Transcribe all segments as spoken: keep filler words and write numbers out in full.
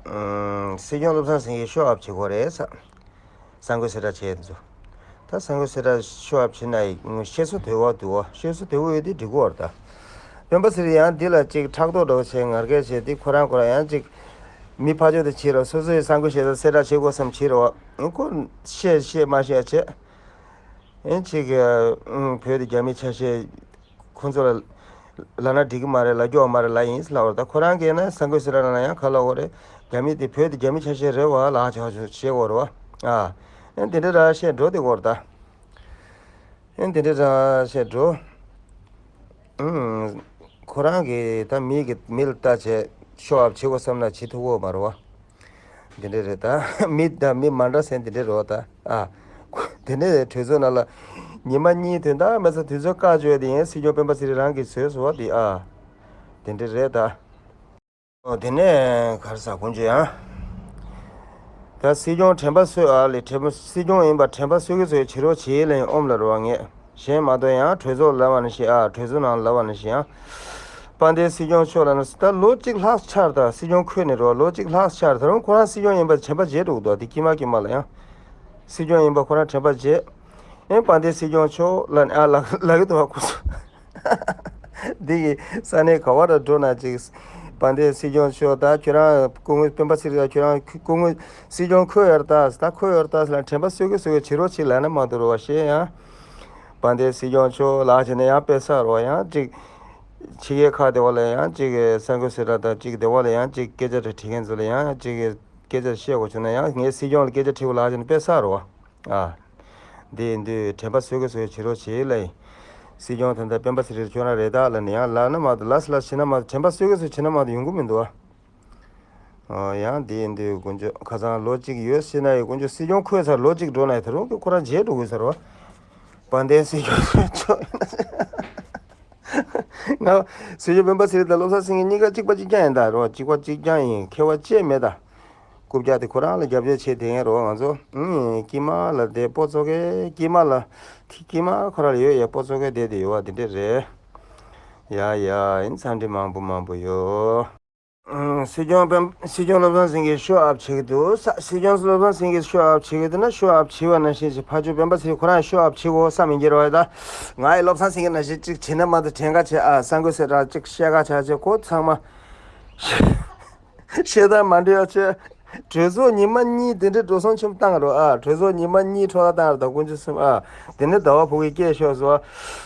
སྲིད་སྐྱོང་བློ་བཟང་སེང་གེ་ཤོ་ཨབ་བྱེད་དགོས་རེད་ས། གསར་འགོད་གསལ་བསྒྲགས་བྱས་ཚོ། ད་གསར་འགོད་གསལ་བསྒྲགས་ཤོ་ཨབ་བྱེད་ན་ཡི་བཤད་སྲོལ་དོད་པོ་འདུག་བ། བཤད་སྲོལ་དོད་པོ་ཡོད་དེ་འགྲིག་གི་རེད་ད། སྤེན་པ་ཚེ་རིང་ཡང་འདི་ལ་ཅིག་ཕྲག་དོག་འདྲ་བོ་བྱས་ངར་སྐད་བྱས་དེ་ཁོ་རང་ཁོ་རང་ཡང་ཅིག་མི་ཕར་ཕྱོགས་དེ་བྱེད་རོགས། སོ་སོའི་གསར་འགོད་བཤད་ས་གསལ་བསྒྲགས་བྱེད་དགོས་བསམ་བྱེད་རོགས། ཁོ་བཤད་བཤད་མ་བཤད་བྱས། ཨེ་ཅིག་བོད་དེ་རྒྱ་མི་ཆ་ཤས། ཁོང་ཚོ་ལ་ལབ་ན་འགྲིག་གི་མ་རེད། ལབ་རྒྱུ་མ་རེད། ལབ་ཡིན་ལབ་པ་རེད། ད་ཁོ་རང་གིས་ན་གསར་འགོད་གསལ་བསྒྲགས་ནང་ལ་ཡང་ག་ལབ་དགོས་རེད། རྒྱ་མི་དེ་བོད་དེ་རྒྱ་མི་ཆ་ཤས་རེད་བ་ལབ་ཆོག་ཆོག་བཤད་དགོས་རེད་བ། ཨ། ཨེ་དེ་འདྲ་ར་བཤད་འགྲོ་དེ་དགོས་རེད་ད། ཨེ་དེ་འདྲ་ར་བཤད་འགྲོ། ཨུམ། ཁོ་རང་གིས་ད་མི་གི་མི་ལ་ལྟ་བྱས་ཤོ་ཨབ་བྱེད་དགོས་བསམ་ན་བྱེད་ཐུབ་ཀྱི་མ་རེད་བ། འདི་འདྲ་རེད་ད། མི་དང་མི་མ་འདྲ་ཟེར་འདི་འདྲ་རེད་བ་ད། ཨ། དེ་ནས་གྲོས་ཚོགས་ནང་ལ་ཉི་མ་གཉིས་དོན་དག་མེད་ས་དུས་ཚོད་བཀག་བཅོས་དེ་ཡིན། སྲིད་སྐྱོང་སྤེན་པ་ཚེ་རིང་རང་གིས་བཟོས་སོང་བ་དེ། ཨ། དེ་འདྲ་རེད་ད། ཨོ་དེ་ནས་ག་རེ་ཟ་དགོངས་བཅོལ་ཡང་། ད་སྲིད་སྐྱོང་དྲན་པ་གསོས་ཨ་ལས་དྲན་པ་སྲིད་སྐྱོང་ཡིན་པ་དྲན་པ་གསོས་ཀྱི་བཟོས་བྱེད་རོགས་བྱེད་ལེན་ཨོམ་ལ་རོ་བ་ངས། གཞན་མ་གཏོགས་ཡང་གྲོས་ཚོགས་ལབ་པ་ནང་བཞིན་ཨ། གྲོས་ཚོགས་ནང་ལབ་པ་ནང་བཞིན་ཡང་། དཔལ་ལྡན་སྲིད་སྐྱོང་མཆོག་ལ་ནི་ད་ལོ་གཅིག་ལྷག་ཆར་ད་སྲིད་སྐྱོང་འཁོད་ནས་རོ་ལོ་གཅིག་ལྷག་ཆར་ད་རུང་ཁོ་རང་སྲིད་སྐྱོང་ཡིན་པ་དྲན་པ་བརྗེད་འགྲོ་གི་འདུག་དེ་དཀྱིལ་མ་དཀྱིལ་མ་ལ་ཡང་། སྲིད་སྐྱོང་ཡིན་པ་ཁོ་རང་དྲན་པ་བརྗེད། ཨེ་དཔལ་ལྡན་སྲིད་སྐྱོང་མཆོག་ལ་ནི་ཨ་ལ་ལ་གི་འདུག་བ་ཁོ་ཚོ། འདི་གི་ས་གནས་ག་བ་ར་འགྲོ་ན་ཅིག་དཔལ་ལྡན་སྲིད་སྐྱོང་མཆོག་ད་ཁྱོད་རང་སྐུ་ངོ་སྤེན་པ་ཚེ་རིང་ད་ཁྱོད་རང་སྐུ་ངོ་སྲིད་སྐྱོང་འཁོད་ཡོད་ད་ད་འཁོད་ཡོད་ད་ལ་དྲན་པ་གསོས་ཀྱི་གསོས་ཀྱི་བྱེད་རོགས་བྱེད་ལབ་ན་མ་འདུག་རོ་བ་ཞེས་ཡང་། དཔལ་ལྡན་སྲིད་སྐྱོང་མཆོག་ལགས་བྱས་ནས་ཡང་དཔེ་ས་རོ་ཡང་ཅིག་ཕྱི་རྒྱལ་ཁག་དེ་བ་ལ་ཡང་ཅིག་གསར་འགོད་གསལ་བསྒྲགས་དང་ཅིག་དེ་བ་ལ་ཡང་ཅིག་སྐད་ཆ་དེ་དྲི་མཁན་ཚོ་ལ་ཡང་ཅིག་སྐད་ཆ་བཤད་དགོས་བྱུང་ན་ཡང་ངས་སྲིད་སྐྱོང་ལ་སྐད་ཆ་དྲི་བ་ལགས་བྱས་ནས་དཔེ་ས་རོ་བ། ཨ། འདི་ཡིན་དུས་དྲན་པ་གསོས་ཀྱི་གསོས་བྱེད་རོགས་བྱེད་ལ་ཡིན། སྲིད་སྐྱོང་ད་ལྟ་སྤེན་པ་ཚེ་རིང་ཁྱོད་རང་རེད་ད་ལ་ནི་ཡང་ལབ་ན་མ་གཏོགས་ལབ་ས་ལབ་བྱེད་ན་མ་གཏོགས་དྲན་པ་གསོས་ཀྱི་གསོས་བྱེད་ན་མ་གཏོགས་ཡོང་གི་མི་འདུག་ཨ། ཨོ་ཡང་དེ་ཡིན་དུས་དཀོན་མཆོག་ཁ་སང་ལོ་གཅིག་ཡོད་ཟེར་ན་ཡི་དཀོན་མཆོག་སྲིད་སྐྱོང་འཁོད་ཚར་ལོ་གཅིག་འགྲོ་ན་ཡི་ད་རུང་གི་ཁོ་རང་བརྗེད་འགྲོ་དགོས་ཟེར་བ། དཔལ་ལྡན་སྲིད་སྐྱོང་མཆོག་ང་སྲིད་སྐྱོང་སྤེན་པ་ཚེ་རིང་དང་བློ་བཟང་སེང་གེ་གཉིས་ཀ་གཅིག་པ་གཅིག་རྐྱང་ཡིན་ད་རོ་གཅིག་པ་གཅིག་རྐྱང་ཡིན་ཁྱད་པར་ཅི་མེད་ད། རྐུབ་བཀྱག་དེ་ཁོ་རང་ལ་རྒྱབ་སྐྱོར་བྱེད་དེ་ཡིན་རོ་ང་ཚོ་ཨུམ་དཀྱིལ་མ་ལ་བསྡད་སྤོ་ཚོ་གེ་དཀྱིལ་མ་ལ་དཀྱིལ་མ་ཁོ་རང་ལ་ཡོད་ཡ་སྤོ་ཚོ་གེ་བསྡད་དེ་ཡོད་བ་དེ་འདྲས་རེད། ཡ་ཡ་ཡིན་འཚམས་འདྲི་མང་པོ་མང་པོ་ཡོད། སྲིད་སྐྱོང་སྤེན་སྲིད་སྐྱོང་བློ་བཟང་སེང་གེ་ཤོ་ཨབ་བྱེད་ཀྱི་འདུག་ས། སྲིད་སྐྱོང་བློ་བཟང་སེང་གེ་ཤོ་ཨབ་བྱེད་ཀྱི་འདུག་ན་ཤོ་ཨབ་བྱེད་པ་ནང་བཞིན་ཞིག་ཕར་ཕྱོགས་སྤེན་པ་ཚེ་རིང་ཁོ་རང་ཤོ་ཨབ་བྱེད་དགོས་བསམ་ཡིན་གྱི་རེད་བ་ད། ང་ཡི་བློ་བཟང་སེང་གེ་ནང་བཞིན་གཅིག་བྱེད་ན་མ་གཏོགས་དྲན་ག་བྱེད་ཨ་གསར་འགོད་གསལ་བསྒྲགས་གཅིག་བཤད་ག་བྱ་བྱེད་ཁོ་ཚང་མ། བཤད་སྟངས་མ་འདྲེས་ཡ་བྱེད། གྲོས་ཚོགས་ཉི་མ་གཉིས་དེ་འདྲའི་འགྲོ་སོང་ཆེན་པོ་བཏང་རོགས་ཨ། གྲོས་ཚོགས་ཉི་མ་གཉིས་འཕྲོ་བརླག་བཏང་རོགས་ད་དཀོན་མཆོག་གསུམ་ཨ། དེ་ནས་ཟླ་བ་ཕུག་གི་སྐད་ཤོར་སོང་།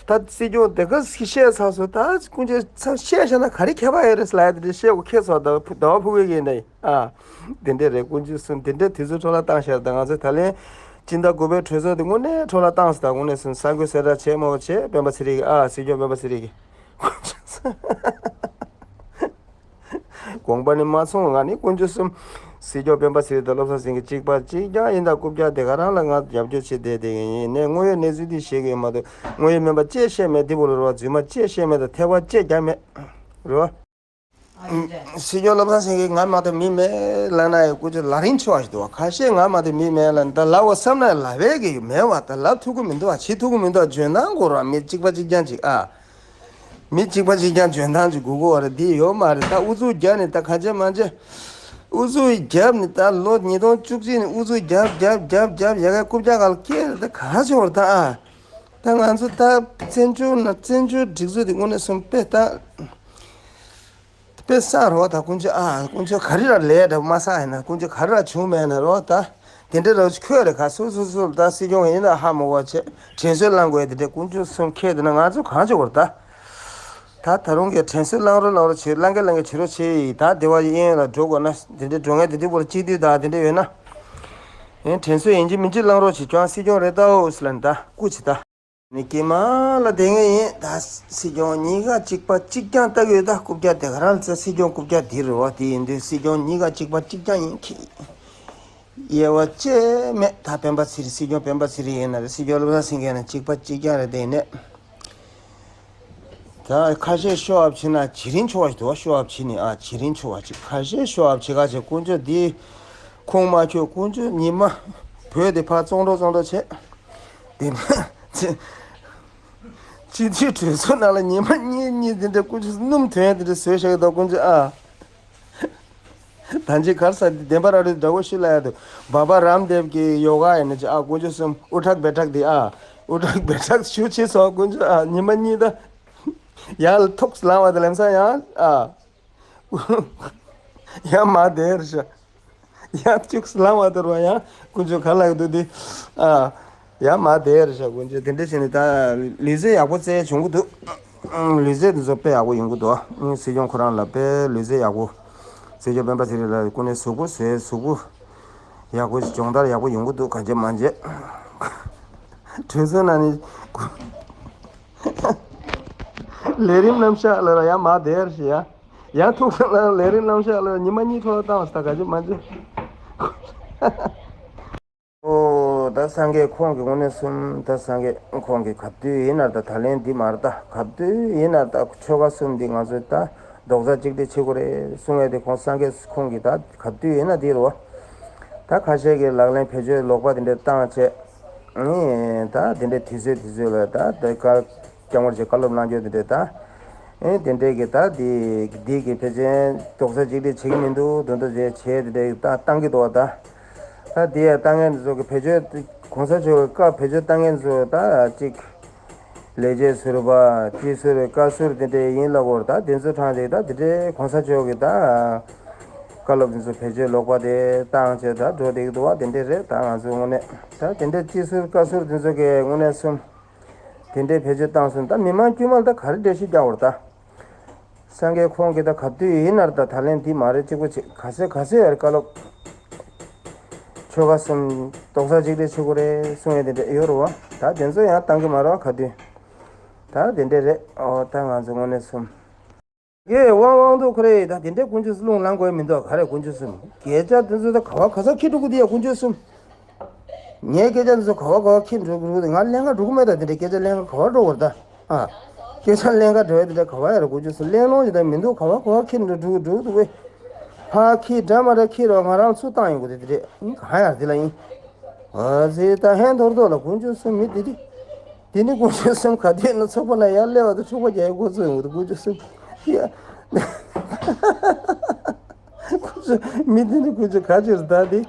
ད་སྲིད་སྐྱོང་དེ་ག་སྲིད་བཤད་ཚར་སོང་ད་དཀོན་མཆོག་ཚང་བཤད་བཞག་ན་ག་རེ་ཁྱད་པར་ཡོད་རེད་ཟེར་ལབ་ཡ་དེ་འདྲ་བཤད་དགོས་ཁེལ་སོང་ད་ཟླ་བ་ཕུག་གི་ཡིན་ནའི་ཨ། དེ་འདྲས་རེད་དཀོན་མཆོག་གསུམ་དེ་འདྲས་དུས་ཚོད་འཕྲོ་བརླག་བཏང་བཞག་ད་ང་ཚོ་ད་ལན་སྤྱི་ཟླ་དགུ་པའི་གྲོས་ཚོགས་དེ་དངོས་གནས་འཕྲོ་བརླག་བཏང་སོང་ད་དངོས་གནས་སོང་གསར་འགོད་གསལ་བསྒྲགས་བྱས་མ་བྱས་སྤེན་པ་ཚེ་རིང་གི་ཨ་སྲིད་སྐྱོང་སྤེན་པ་ཚེ་རིང་གི་དགོངས་པ་ནི་མ་ཚོམས་ང་ནི་དཀོན་མཆོག་གསུམ། སྲིད་སྐྱོང་སྤེན་པ་ཚེ་རིང་དང་བློ་བཟང་སེང་གེ་གཅིག་པ་གཅིག་རྐྱང་ཡིན་ད་རྐུབ་བཀྱག་དེ་ག་རང་ལ་ང་རྒྱབ་སྐྱོར་བྱེད་བསྡད་བསྡད་མཁན་ཡིན་ནས་དངོས་ཡོད་གནས་ཚུལ་འདི་བཤད་གི་ཡོད་མ་གཏོགས་དངོས་ཡོད་མིན་པ་ཅི་བཤད་མེད་འདི་བོ་ལ་རོ་བ་རྫུན་མ་ཅི་བཤད་མེད་དང་ཐལ་བ་ཅི་རྒྱག་མེད་རོ། སྲིད་སྐྱོང་བློ་བཟང་སེང་གེ་ང་མ་གཏོགས་མི་མེད་ལབ་ན་ཡང་དཀོན་མཆོག་ལ་རིང་ཆེ་བ་ཞིག་འདུག་བ། ཁ་ཤས་ང་མ་གཏོགས་མི་མེད་ལབ་ད་ལབ་བ་བསམ་ན་ལབ་པའི་གི་མེད་བ་ད་ལབ་ཐུབ་ཀྱི་མི་འདུག་བ་བྱེད་ཐུབ་ཀྱི་མི་འདུག་བ་འཇོན་ཐང་དགོས་རོགས་མི་གཅིག་པ་གཅིག་རྐྱང་གཅིག་ཨ། མི་གཅིག་པ་གཅིག་རྐྱང་འཇོན་ཐང་གཅིག་དགོས་དགོས་བ་རེད་འདི་ཡོད་མ་རེད་ད་ཨུ་ཚུགས་རྒྱབ་ནས་ད་ག་བྱེད་མ་བྱེད། ཨུ་ཚུགས་རྒྱབ་ནས་ད་ལོ་ཉིས་སྟོང་བཅུ་གཅིག་ནས་ཨུ་ཚུགས་རྒྱབ་རྒྱབ་རྒྱབ་རྒྱབ་ཡ་གའི་རྐུབ་བཀྱག་ག་ལ་སྐྱེལ་ད་ག་བྱེད་བར་ད་ཨ། ད་ང་ཚོ་ད་བཙན་བྱོལ་ན་བཙན་བྱོལ་སྒྲིག་འཛུགས་དེ་དངོས་གནས་སོང་དཔེ་ད། དཔེ་བསགས་རོགས་དང་དཀོན་མཆོག་ཨ་དཀོན་མཆོག་ག་རེ་ར་ལས་འདྲ་མ་བསགས་ཡིན་ན་དཀོན་མཆོག་ག་རེ་ར་བྱུང་མེད་ན་རོགས་ད། དེ་འདྲ་ར་ཁྱོད་རེ་ཁ་སོ་སོ་སོ་ད་སྲིད་སྐྱོང་ཡིན་ན་ཧ་མ་གོ་བྱེད་དྲན་གསོ་བསླང་དགོས་དེ་འདྲ་དཀོན་མཆོག་གསུམ་ཁྱེད་དེ་ན་ང་ཚོ་གང་བྱེད་དགོས་ད། ད་ད་རུང་གི་དྲན་གསོ་བསླང་རོགས་བསླང་རོགས་བྱེད་བསླང་གི་བསླང་གི་བྱེད་རོགས་བྱེད་ཡིན་ད་དེ་བ་ཡིན་ལ་འགྲོ་དགོས་ན་དེ་འདྲ་འགྲོ་ངེས་དེ་འདྲ་བོ་ལ་གཅིག་དུས་ད་དེ་འདྲ་ཡོད་ན། ཡིན་དྲན་གསོ་ཡིན་གཅིག་མིན་གཅིག་བསླང་རོགས་བྱེད་ཀྱང་སྲིད་སྐྱོང་རེད་ད་འོ་སི་ལན་ད་སྐུ་ཆེ་ད། ནི་ཀྱེ་མ་ལ་དེ་ངེས་ཡིན་ད་སྲིད་སྐྱོང་གཉིས་ཀ་གཅིག་པ་གཅིག་རྐྱང་ལྟ་གི་ཡོད་ད་རྐུབ་བཀྱག་དེ་ག་རང་ལ་ཚ་སྲིད་སྐྱོང་རྐུབ་བཀྱག་འདི་རུ་བ་དེ་ཡིན་དུས་སྲིད་སྐྱོང་གཉིས་ཀ་གཅིག་པ་གཅིག་རྐྱང་ཡིན་ཁྱི། དབྱེ་བ་ཅི་མེད་ད་སྤེན་པ་ཚེ་རིང་སྲིད་སྐྱོང་སྤེན་པ་ཚེ་རིང་ཡིན་ན་རེད་སྲིད་སྐྱོང་བློ་བཟང་སེང་གེ་ཡིན་ན་གཅིག་པ་གཅིག་རྐྱང་རེད་དེ་ཡིན་ནས། ད་ཁ་ཤས་ཤོ་ཨབ་བྱེད་ན་བྱེད་རིན་ཆོག་པ་ཞིག་འདུག་བ། ཤོ་ཨབ་བྱེད་ནི་ཨ་བྱེད་རིན་ཆོག་པ་ཅིག་ཁ་ཤས་ཤོ་ཨབ་བྱེད་ག་བྱེད་དཀོན་མཆོག་འདི་ཁུངས་མ་འཁྱོལ་དཀོན་མཆོག་ཉི་མ་བོད་དེ་ཕར་བཙོང་འགྲོ་བཙོང་འགྲོ་བྱེད་དེ་ནས་སྤྱི་འཐུས་གྲོས་ཚོགས་ནང་ལ་ཉི་མ་གཉིས་གཉིས་དེ་འདྲ་དཀོན་མཆོག་སྣུམ་ཐོན་དེ་འདྲ་བཟོས་བཞག་གི་འདུག་དཀོན་མཆོག་ཨ། ད་ཅི་གར་ས་དེ་བདེན་པ་ར་རུ་འདྲ་བོ་ཤི་ལ་ཡ་དུ། བ་བ་རམ་དེབ་ཀྱི་ཡོ་ག་ཡིན་ན་ཅི་ཨ་དཀོན་མཆོག་གསུམ་ཨུ་ཁྲག་བེ་ཁྲག་དེ་ཨ། ཨུ་ཁྲག་བེ་ཁྲག་ཤུ་ཆེ་སོང་དཀོན་མཆོག་ཨ་ཉི་མ་གཉིས་ད། ཡ་ལ་ཐུགས་ལང་བ་དེ་ལེམ་ས་ཡ་ཨ། ཡ་མ་དེར་ཤ། ཡ་ཐུགས་ལང་བ་དེར་བ་ཡ་དཀོན་མཆོག་ག་ལ་གི་དུ་དེ་ཨ། ཡ་མ་དེར་ཤ་དཀོན་མཆོག་དེ་འདྲ་བྱས་ནས་ད་ལུས་རྩལ་ཡག་པོ་རྩེ་བྱུང་གི་འདུག་ལུས་རྩལ་དེ་ཚོ་དཔེ་ཡག་པོ་ཡོང་གི་འདུག་སྲིད་སྐྱོང་ཁོ་རང་ལ་དཔེ་ལུས་རྩལ་ཡག་པོ། སྲིད་སྐྱོང་སྤེན་པ་ཚེ་རིང་ལགས་ཀུན་ནས་གཟུགས་པོ་བཟོས་གཟུགས་པོ་ཡག་པོ་སྦྱོང་བརྡར་ཡག་པོ་ཡོང་གི་འདུག་གང་བྱེད་མ་བྱེད། གྲོས་ཚོགས་ནང་ནས་ལས་རིམ་རྣམ་གཞག་ལ་ཡ་མ་དེར་ཤི་ཡ། ཡ་ཐུག་ལ་ལས་རིམ་རྣམ་གཞག་ལ་ཉི་མ་གཉིས་འཕྲོ་བཏང་ས་གང་བྱེད་མ་བྱེད། ཨོ་ད་སངས་རྒྱས་ཁོང་གི་དངོས་གནས་གསུམ་ད་སངས་རྒྱས་ཁོང་གི་ག་དུས་ཡིན་ན་ད་ད་ལན་འདི་མར་ད་ག་དུས་ཡིན་ན་ད་ཆོལ་ཁ་གསུམ་འདི་ང་ཚོས་ད་རྡོག་རྩ་གཅིག་སྒྲིལ་བྱེད་དགོས་རེད་གསུང་ཡས་དེ་ཁོང་སངས་རྒྱས་ཁོང་གི་ད་ག་དུས་ཡིན་ན་འདི་རུ་ད་ཁ་ཤས་ཀྱི་ལག་ལེན་བེད་སྤྱོད་ལོག་པ་དེ་འདྲ་བཏང་བྱས་ནི་ད་དེ་འདྲ་དུས་ཚོད་དུས་ཚོད་ལ་ད་དེ་ཀ་སྐྱབས་མགོན་ཆེ་བཀའ་སློབ་གནང་རྒྱུ་དེ་འདྲ་ད། ཨེ་དེ་འདྲས་ཀྱི་ད་དེ་དེ་གི་ཕལ་ཆེར་རྡོག་རྩ་གཅིག་སྒྲིལ་བྱེད་ཀྱི་མི་འདུག་དོན་དུ་བྱས་བྱས་དེ་འདྲས་ད་བཏང་གི་འདུག་བ་ད། ད་དེ་ཡང་བཏང་མཁན་ཚོ་གི་བེད་སྤྱོད་གོང་ས་མཆོག་གི་བཀའ་བེད་སྤྱོད་བཏང་མཁན་ཚོ་ད་གཅིག་ལས་བྱེད་ཟུར་པ་སྤྱི་ཟུར་བཀའ་ཟུར་དེ་འདྲས་ཡིན་ལ་གོ་ད་དེ་ཚོ་གྲངས་དེ་ད་དེ་འདྲས་གོང་ས་མཆོག་གི་ད་བཀའ་སློབ་དེ་ཚོ་བེད་སྤྱོད་ལོག་པ་དེ་བཏང་བྱས་ད་འགྲོ་བསྡད་ཀྱི་འདུག་བ་དེ་འདྲས་རེད། ད་ང་ཚོའི་དངོས་གནས་ད་དེ་འདྲས་སྤྱི་ཟུར་བཀའ་ཟུར་དེ་ཚོ་གི་དངོས་གནས་སོམས། དེ་འདྲའི་བེད་སྤྱོད་བཏང་སོང་ད་མི་མང་དཀྱུས་མ་ལ་ད་ག་རེ་འགྲེལ་བཤད་རྒྱག་དགོས་རེད་ད། སངས་རྒྱས་ཁོང་གིས་ད་ག་དུས་ཡིན་ན་རེད་ད་ད་ལན་འདི་མ་རེད་གཅིག་པོ་བྱེད་ག་ཚོད་ག་ཚོད་ཡར་བཀའ་སློབ། ཆོལ་ཁ་གསུམ་རྡོག་རྩ་གཅིག་སྒྲིལ་བྱེད་དགོས་རེད་གསུང་ཡས་དེ་འདྲ་ཡོད་རེད་བ། ད་དེ་ཚོ་ཡང་བཏང་གི་མ་རེད་བ་ག་དུས། ད་དེ་འདྲ་རེད་ཨོ་ད་ང་ཚོ་དངོས་གནས་སོམས། ཡེ་དབང་དབང་འདུག་ཁོ་རེ་ད་དེ་འདྲའི་དཀོན་མཆོག་གསུམ་རླུང་ལངས་དགོས་མི་འདུག་ག་རེ་དཀོན་མཆོག་གསུམ། སྐད་ཆ་དེ་ཚོ་ད་ག་བ་ག་ས་ཁྱི་འགྲོ་གི་དེ་ཡ་དཀོན་མཆོག་གསུམ། ངའི་སྐད་ཆ་འདི་ཚོ་ག་བ་ག་བ་ཁྱི་འགྲོ་གི་རུ་ང་ལེན་ག་འགྲོ་གི་མེད་ད་དེ་འདྲའི་སྐད་ཆ་ལེན་ག་ག་བ་འགྲོ་བར་ད། ཨ། སྐད་ཆ་ལེན་ག་འགྲོ་ཡ་དེ་འདྲ་ག་བ་ཡ་ར་དཀོན་མཆོག་གསུམ་ལེན་ལོང་ཡི་ད་མི་འདུག་ག་བ་ག་བ་ཁྱི་འགྲོ་འགྲོ་གི་འགྲོ་གི་འདུག་བས། ཕ་ཁྱི་འདྲ་མ་འདྲ་ཁྱི་རོ་ང་རང་ཚུར་བཏང་ཡོང་གི་དེ་དེ་འདྲས་ཨིན་ག་ཡ་དེ་ལ་ཨིན། ཨ་ཟེ་ད་ཧན་ཐོར་ཐོར་ལ་དཀོན་མཆོག་གསུམ་མི་དེ་དེ། དེ་ནི་དཀོན་མཆོག་གསུམ་ག་དེ་ན་ཚོགས་པ་ན་ཡར་སླེབས་པ་དང་འཁྲུག་པ་རྒྱག་ཡ་འགོ་ཚུགས་ཡོང་གི་དཀོན་མཆོག་གསུམ། ཡ། དཀོན་མཆོག་མི་དེ་ནི་དཀོན་མཆོག་ག་ཅིར་ད་དེ།